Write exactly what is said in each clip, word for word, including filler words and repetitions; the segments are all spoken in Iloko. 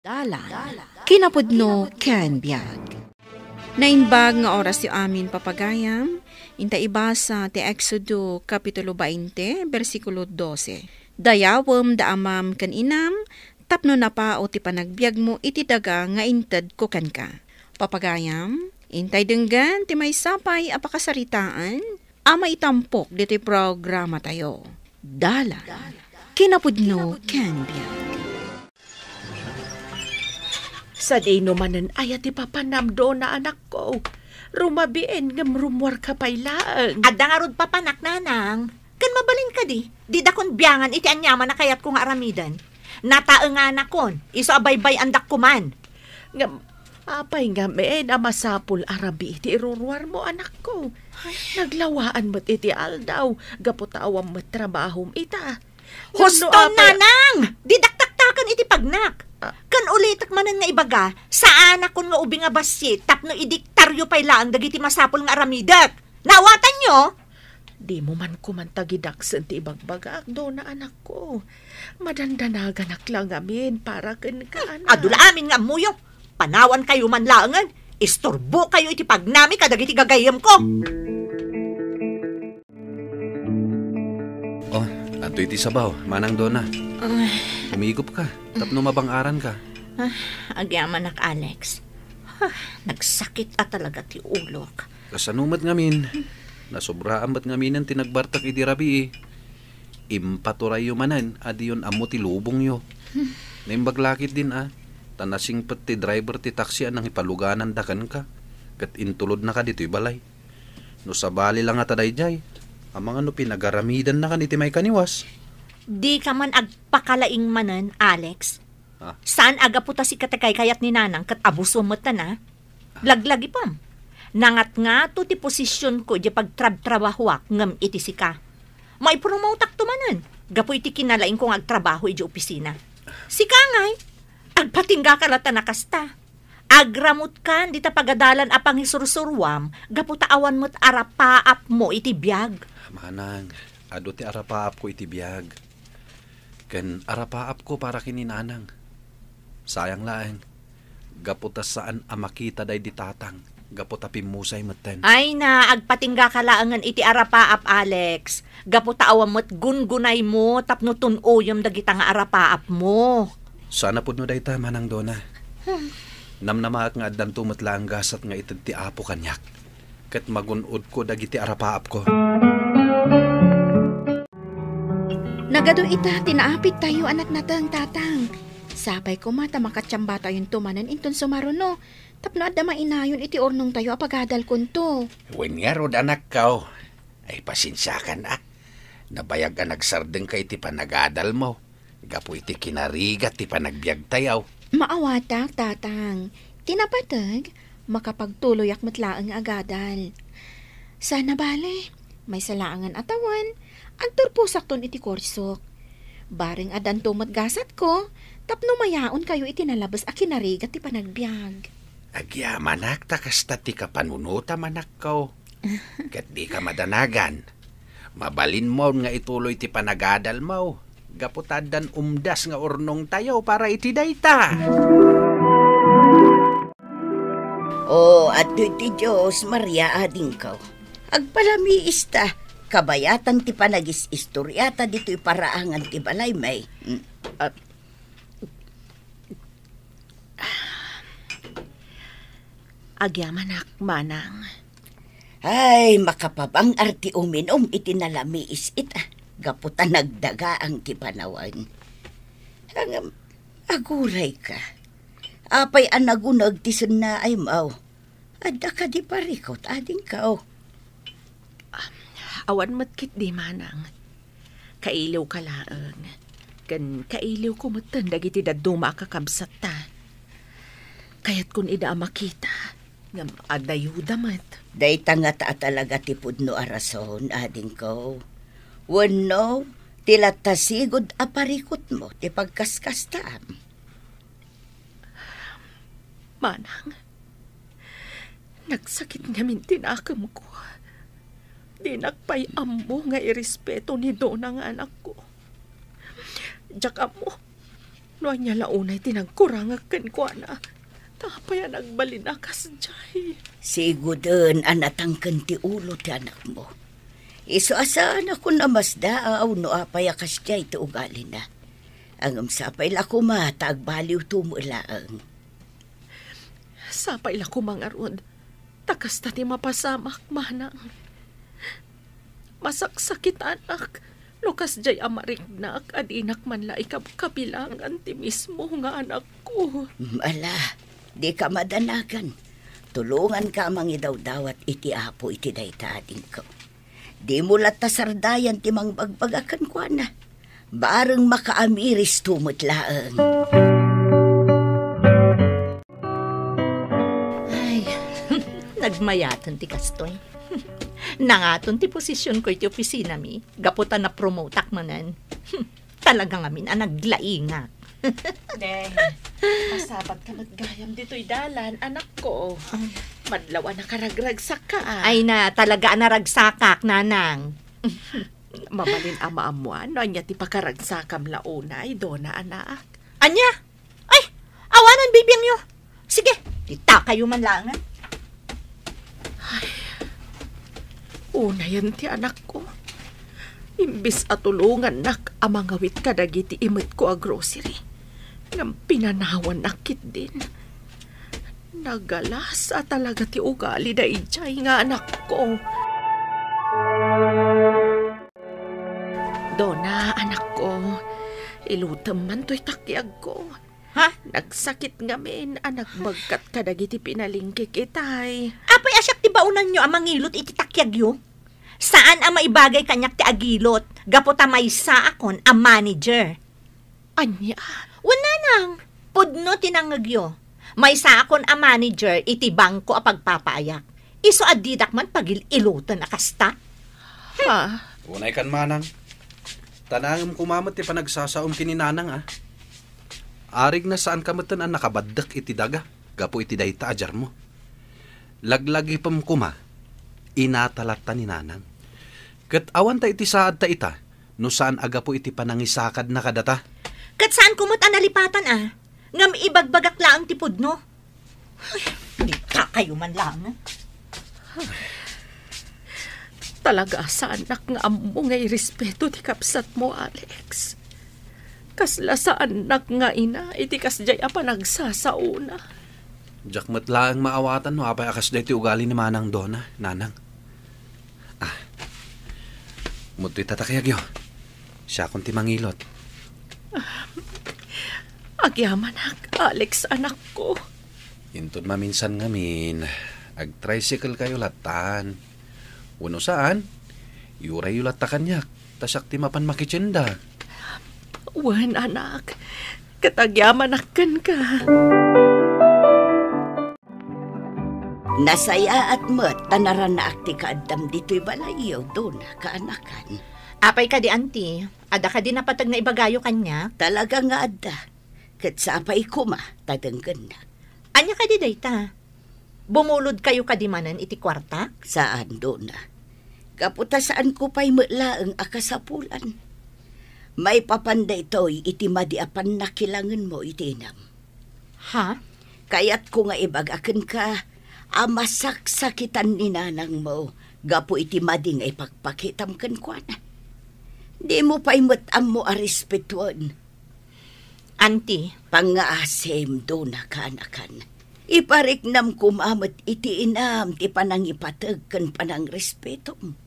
Dalan, kinapudno ken biag. Naimbag nga orasyo amin, papagayam. Inta ibasa ti Exodo Kapitulo bainte, bersikulo dose. Dayawem da amam ken inam, tapno napao ti panagbiagmo iti daga nga intedko kenka. Papagayam, intay denggen ti maysa pay a pakasaritaan a maitampok ditoy programatayo. Dalan, kinapudno ken biag. Sadino manen aya ti papanam, Dona, anakko? Rumabiin ngem rummuarka pay laeng. Adda ngarud papanak, nanang. Ken mabalin kadi, didakon biangan iti aniaman a kayatko nga aramiden. Nataenganakon, isu a baybay-andakko man. Ngem, apay ngamin a masapul a rabii ti iruruarmo, anakko? Ay. Naglawaan met iti aldaw, gapu ta awan met trabahom ita. Husto, wenno apay, nanang! Di dakdaktaken iti pagnak. Ah. Ken ulitek manen nga ibaga, saanakon nga ubing a bassit tapno idiktaryo pay laeng dagiti masapul nga aramidek. Naawatanyo? Dimo man koma tagidaksen ti ibagbagak, Dona, anakko. Madandanaganak la ngamin para kenka, anak. Adu la amin nga ammoyo. Panawankayo man laengen. Isturbokayo iti pagnami kadagiti gagayyemko. Oh, adtoy ti sabaw, Manang Dona. Ay. Umigop ka, tapno mabang-aranka. Ah, agyamanak, Alex. Ah, nagsakit a talaga ti ulok. Kasano met ngamin? Nasobraan met ngaminen ti nagbartak idi rabii. Impaturayyo manen a diyon ammo ti lubongyo. Naimbag la ketdin a, ta nasingpet ti driver ti taxi a nangipalugananda kenka, ket intulodnaka ditoy balay. No sabali la ngata daydiay, amangan no pinagaramidannaka iti maikaniwas. Dika man agpakalaing manen, Alex. Ah. Saan a gapu ta sika ti kaykayat ni Nanang ket abusom metten a? Laglagipem. Nangatngato ti posisionko idiay pagtrabtrabahoak ngem iti sika. Maipromotakto manen gapu iti kinalaingko nga agtrabaho idiay opisina. Sika ngay, agpatinggaka latta a kasta. Agramutkan dita pagadalan a pangisursuroam gapu ta awan met arapaapmo iti biag. Manang, adu ti arapaapko iti biag. Ken arapaapko para ken ni Nanang. Sayang laeng, gapu ta saan a makita daydi tatang, gapu ta pimmusay metten. Ay na, agpatinggaka laengen iti arapaap, Alex. Gapu ta awan met gungunaymo tapno tun-oyem dagita nga arapaapmo. Saan a pudno dayta, Manang Dona. Hmm. Namnamaak nga addanto met laeng gasat nga ited ti Apo kaniak. Ket magun-odko dagiti arapaapko. Nagadu ita ti naapigtayo a natnateng, Tatang. Sapay koma ta makatiambatayonto manen inton sumaruno, tapno adda mainayon iti urnongtayo a pagadalkonto. Wen ngarud, anakko, ay pasensiakan a. Nabayag a nagsardengka iti panagadalmo gapu iti kinarigat ti panagbiagtayo. Maawatak, Tatang. Ti napateg, makapagtuloyak met laeng nga agadal. Sana bale, maysa laengen a tawen, agturposakton iti kursok. Bareng addanto met gasatko, tapno mayaonkayo iti nalabes a kinarigat ti panagbiag. Agyamanak ta kasta ti kapanunotam, anakko. Ket dika madanagan. Mabalinmon nga ituloy ti panagadalmo, gapu ta addan umdas nga urnongtayo para iti dayta. O, adtoy ti Dios, Maria, adingko. Agpalamiista, kabayatan ti panagis-istoriata ditoy paraangan ti balay, may. Mm. Ah, agyamanak, Manang. Ay, makapabang-ar ti uminum iti nalamiis ita, gapu ta nagdagaang ti panawen. Ngem, agurayka. Apay a naguneg ti sennaaymo? Adda kadi parikut, adingko? Awan met ketdi, Manang. Kailiwka laeng. Ken kailiwko metten dagiti dadduma a kakabsatta. Kayatkon ida a makita, ngem adda ayuda met. Dayta ngata a talaga ti pudno a rason, adingko. Wenno, ti latta sigud a parikutmo ti pagkaskastaam. Manang, nagsakit ngamin ti nakemko. Dinak pay ammo nga irespeto ni Dona nga anakko. Diak ammo No ania la unay ti nagkurangak kenkuana, ta apay a nagbalin a kasdiay? Siguden a natangken ti ulo ti anakmo. Isu a saanakon a masdaaw no apay a kasdiay ti ugalina. Ngem sapay la koma ta agbaliwto met laeng. Sapay la koma ngarud, ta kasta ti mapasamak, manang. Masaksakitanak no kasdiay a mariknak a dinak man la ikabkabilangan ti mismo nga anakko. Ala, dika madanagan. Tulonganka a mangidawdawat iti Apo iti dayta, adingko. Dimo latta sardayan ti mangbagbaga kenkuana. Bareng makaamiristo met laeng. Ay, nagmayaten ti kastoy. Nangaton ti posisionko iti opisinami, gapu ta napromotak manen. Talaga ngamin a naglaingak. Deng, pasabatka met gayam ditoy dalan, anakko. Ay. Madlaw a nakaragragsakka, a. Ay na, talaga a naragsakak, nanang. Mabalin a maammoan no ania ti pakaragsakam la unay, Dona, anak. Ania? Ay, awanen bibiangyo. Sige, ditakayo man laengen. Ay, unayen ti anakko. Imbes a tulongannak a mangawit kadagiti imetko a grocery, ngem pinanawannak ketdin. Nagalasa talaga ti ugali daydiay nga anakko. Dona, anakko, ilutem man toy takiagko. Ha? Nagsakit ngamin a nagbagkat kadagiti pinalingkik itay. Apay a siak ti baonanyo a mangilot iti takiagyo? Saan a maibagay kaniak ti agilot, gapu ta maysaakon a manager. Ania? Wen, nanang, pudno ti nangngegyo. Maysaakon a manager iti bangko a pagpapaayak. Isu a didak man pagil-iloten a kasta. Ha? Unay kan, manang. Ta naangem koma met ti panagsasaom ken ni nanang, a. Arigna saanka metten a nakabaddek iti daga gapu iti dayta a diarmo. Laglagipem koma, inata latta ni nanang. Ket awanta iti saadta ita, no saan a gapu iti panangisakadna kadata. Ket saanko met a nalipatan, a. Ngem ibagbagak laeng ti pudno. Ay, ditakayo man laeng. Talaga a saannak nga ammo nga irespeto ti kabsatmo, Alex. Kasla saannak nga ina iti kasdiay a panagsasaona. Diak met laeng maawatan no apay a kasdiay ti ugali ni Manang Dona, nanang. Ah. Umudtoy ta, takiagyo. Siakon ti mangilot. Agyamanak, Alex, anakko. Inton maminsan ngamin, agtricycle kayo lattan. Wenno saan, iurayyo latta kaniak, ta siak ti mapan makitienda. Wen, anak. Ket agyamanak kenka. Nasayaat met ta naranaak ti kaaddam ditoy balayyo, Dona, kaanakan. Apay kadi, Auntie? Adda kadi napateg nga ibagayo kaniak? Talaga nga adda. Ket sapay koma ta denggennak. Ania kadi dayta? Bumulodkayo kadi manen iti kuartak? Saan, Dona. Gapu ta saanko pay met laeng a kasapulan. Maipapan daytoy iti madi a pannakilangenmo iti inam. Ha? Kayatko nga ibaga kenka a masaksakitan ni nanangmo gapu iti madi nga ipakpakitam kenkuana. Dimo pay met ammo a respetuen. Auntie. Pangngaasim, Dona, kaanakan. Ipariknam koma met iti inam ti panangipateg ken panangrespetom.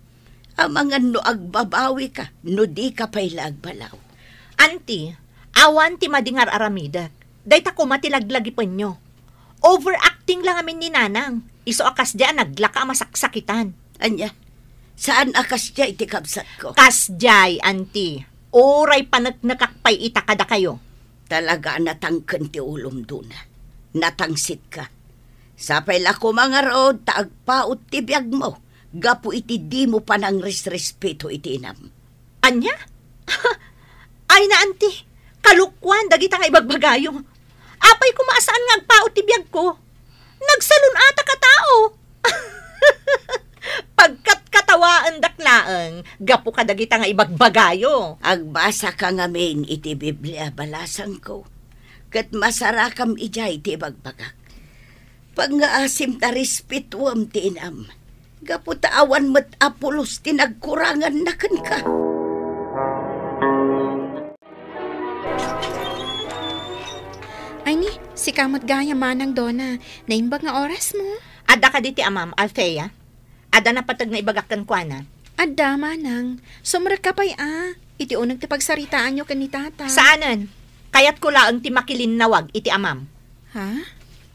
Amangan no agbabawika, no dika pay la agbalaw. Auntie, awan ti madi nga ar-aramidek. Dayta koma ti laglagipenyo. Overacting la ngamin ni Nanang. Isu a kasdiay a naglaka a masaksakitan. Ania? Saan a kasdiay ti kabsatko? Kasdiay, Auntie. Uray paneknekak pay ita kadakayo. Talaga a natangken ti ulom, Dona. Natangsitka. Sapay la koma ngarud ta agpaut ti biagmo gapu iti dimo panangresrespeto iti inam. Ania? Ay na, Auntie, kalokuan dagita nga ibagbagayo. Apay koma a saan nga agpaut ti biagko? Nagsalun-atak a tao. Pagkatkatawaendak laeng gapu kadagita nga ibagbagayo. Agbasaka ngamin iti Biblia, balasangko. Ket masarakam idiay ti ibagbagak. Pangngaasim ta respetuem ti inam, gapu ta awan met a pulos ti nagkuranganna kenka. Ay ni, sika met gayam, Manang Dona. Naimbag nga orasmo. Adda kadi ti amam, Althea? Adda napateg nga ibagak kenkuana? Adda, Manang. Sumrekka pay a. Iti uneg ti pagsaritaanyo ken ni Tata. Saanen. Kayatko laeng ti makilinnawag iti amam. Ha?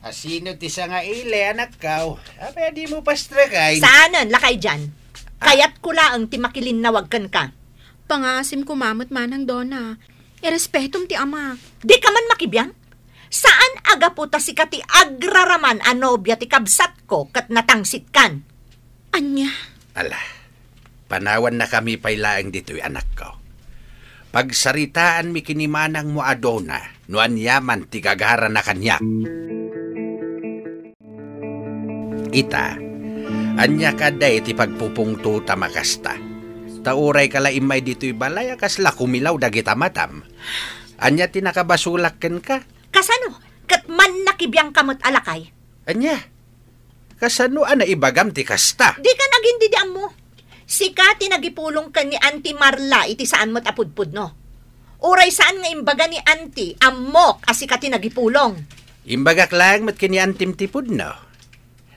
Asino ti sangaili, anakko? Apay a dimo pastrekay? Saanen, lakay dian. Ah. Kayatko laeng ti makilinnawag kenka. Pangngaasim koma met, Manang Dona. Irespetom ti amak. Dika man makibiang? Saan a gapu ta sika ti agraraman a nobia ti kabsatko ket natangsitkan. Ania? Ala, panawannakami pay laeng ditoy, anakko. Pagsaritaanmi ken ni manangmo a Dona no aniaman ti gagarana kaniak. Ita, ania kadi ti pagpupungtotam a kasta? Ta urayka la immay ditoy balay a kasla kumilaw dagita matam. Ania ti nakabasolak kenka? Kasano? Ket mannakibiangka met a lakay? Ania? Kasano a naibagam ti kasta? Dika nagin didi ammo. Sika ti nagipulong ken ni Auntie Marla iti saan met a pudpudno. Uray saan nga imbaga ni Auntie, ammok a sika ti nagipulong. Imbagak laeng met ken ni Antim ti pudno.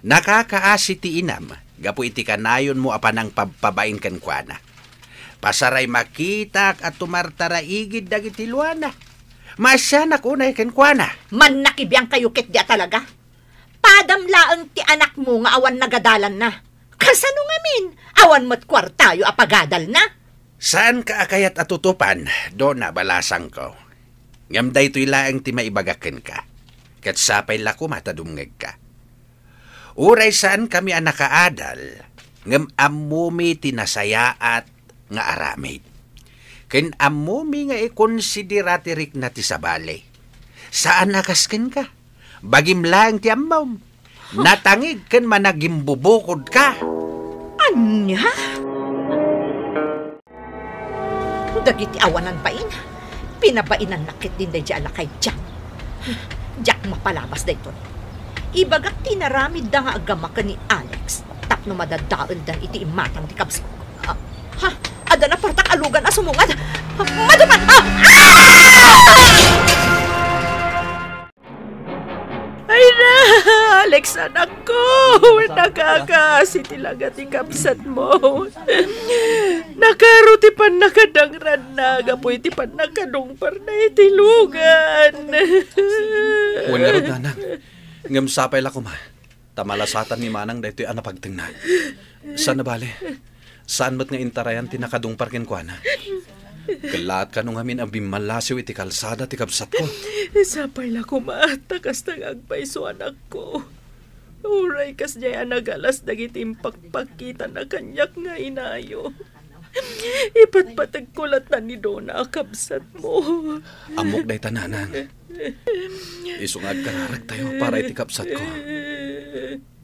Nakakaasi ti inam gapu iti kanayonmo a panangpabpabain kenkuana. Pasaray makitak a tumartaraigid dagiti luana. Maasianak unay kenkuana. Mannakibiangkayo ketdi a talaga. Padam laeng ti anakmo nga awan nagadalanna. Kasano ngamin? Awan met kuartayo a pagadalna? Saanka a kayat a tutupan, Dona, balasangko. Ngem daytoy laeng ti maibagak kenka. Ket sapay la koma ta dumngegka. Uray saankami a nakaadal, ngem ammomi ti nasayaat nga aramid. Ken ammomi nga ikonsidera ti rikna ti sabali. Saan a kas kenka. Bagim laeng ti ammom. Natangig ken managimbubukodka. Ania? Dagiti awanan bain, pinabainannak ketdin daydiay a lakay diak. Diak mapalabas daytoy. Ibagak ti inaramidda nga agama ken ni Alex tapno madadaeldan iti imatang ti kabsatko. Ah, ha? Adda napartak a lugan a sumungad. Maduman! Ah! Ah! Ay na, Alex, anakko! Nakakaasi ti laga ti kabsatmo. Nakaro ti pannakadangranna gapu iti pannakadungparna iti lugan. Wen ngarud, nanang. Ngem sapay la koma. Ta malasatan ni Manang daytoy a napagtengna. Saan a bale, saan met nga intarayan ti nakadungpar kenkuana. Kellaat kano ngamin a bimmallasiw iti kalsada ti kabsatko. Sapay la koma, ta kasta nga agpayso, anakko. Uray kasdiay a nagalas dagiti impakpakitana kaniak nga inayo. Ipatpategko latta ni Dona a kabsatmo. Ammok dayta, nanang. Isu nga agkararagtayo para iti kabsatko.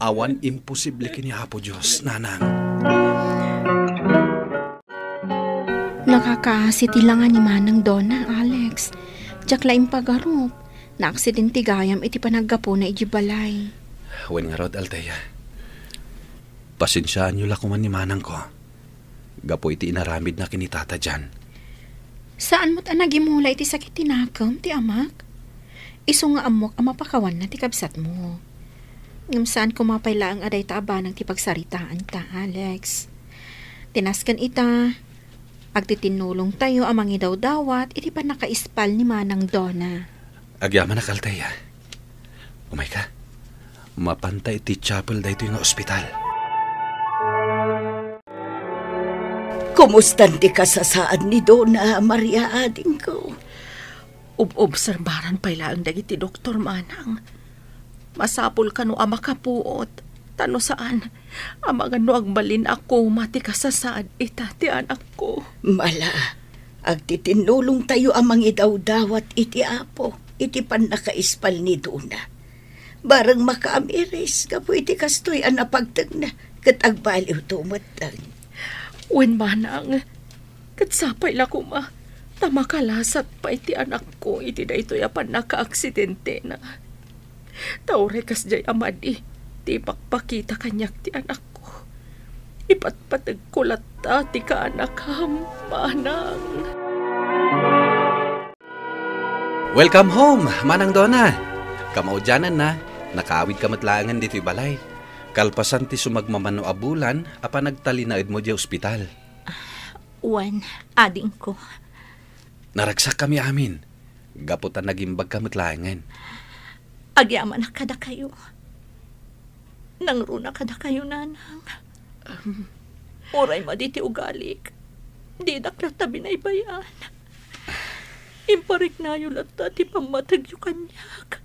Awan imposible ken ni Apo Dios, nanang. Nakakaasi ti langa ni Manang Dona, Alex. Diak la impagarup. Naaksidente gayam iti panaggapuna idiay balay. Wen ngarud, Althea. Pasensiaanyo la koma ni manangko gapu iti inaramidna ken ni Tata diay. Saan met a nagimula iti sakit ti nakem ti amak. Isu nga ammok a mapakawanna ti kabsatmo. Ngem saan koma pay laeng a dayta a banag ti pagsaritaanta, Alex. Ti nasken ita, agtitinnulongtayo a mangidawdawat iti pannakaispal ni Manang Dona. Agyamanak, Althea. Umayka. Mapanta iti chapel daytoy nga ospital. Kumustan ti kasasaad ni Dona Maria, adingko? Ob-obserbaran pay laeng dagiti doktor, manang. Masapul kano a makapuot, ta no saan, amangan no agbalin a koma ti kasasaad ita ti anakko. Mala, agtitinnulongtayo a mangidawdawat iti Apo iti pannakaispal ni Dona. Bareng makaamiris gapu iti kastoy a napagtengna ket agbaliwto metten. Wen, manang, ket sapay la koma. Ta makalasat pay ti anakko iti daytoy a pannakaaksidentena. Ta uray kasdiay a madi ti ipakpakita kaniak ti anakko, ipatpategko latta ti kaanakam, manang. Welcome home, Manang Donna. Kamaudiananna, nakaawidka met laengen ditoy balay. Kalpasan ti sumagmamano a bulan a panagtalinaedmo diay ospital. Wen, adingko. Naragsakkami amin, gapu ta nagimbagka met laengen. Agyamanak kadakayo. Nangruna kadakayo, nanang. Uray madi ti ugalik, didak latta binaybay-an. Impariknayo latta ti pammategyo kaniak.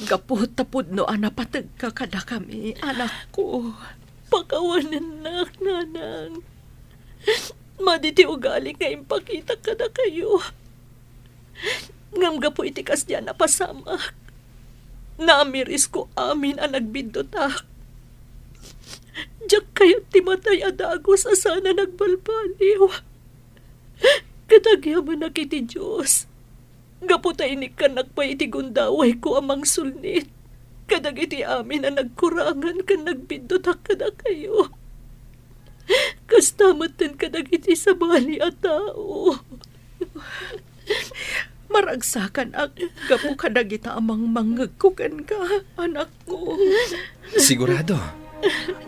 Gapu ta pudno a napategka kadakami, anakko. Pakawanennak, nanang. Madi ti ugalik nga impakitak kadakayo. Ngem gapu iti kasdiay a napasamak, naamirisko amin a nagbiddutak. Diak kayat ti matay a dagus a saan a nagbalbaliw. Ket agyamanak iti Dios, gapu ta inikkannak pay iti gundawayko a mangsulnit kadagiti amin a nagkurangan ken nagbiddutak kadakayo. Kasta metten kadagiti sabali a tao. Maragsakanak gapu kadagita a mangmangngegko kenka, anakko. Sigurado,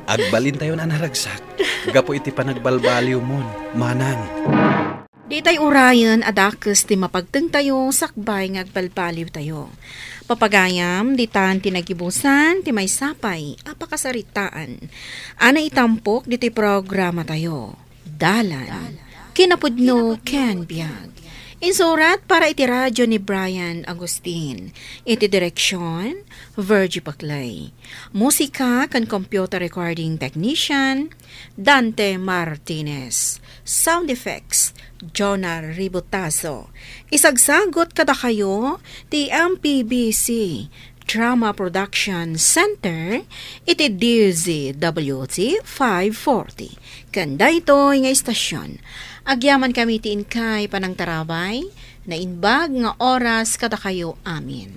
agbalintayon a naragsak gapu iti panagbalbaliwmon, manang. Ditay urayen a dakes ti mapagtengtayo sakbay nga agbalbaliwtayo. Papagayam, ditan ti nagibusan ti maysa pay a pakasaritaan a naitampok ditoy programatayo. Dalan, kinapudno ken biag. Insurat para iti radio ni Brian Agustin. Iti direksyon, Virgie Paclay. Musika ken computer recording technician, Dante Martinez. Sound effects, Jonah Ributazo. Isagsagut kadakayo ti M P B C Drama Production Center iti D Z W T five forty. Ken daytoy nga istasyon, agyamankami ti inkay panangtarabay, naimbag nga oras kadakayo amin.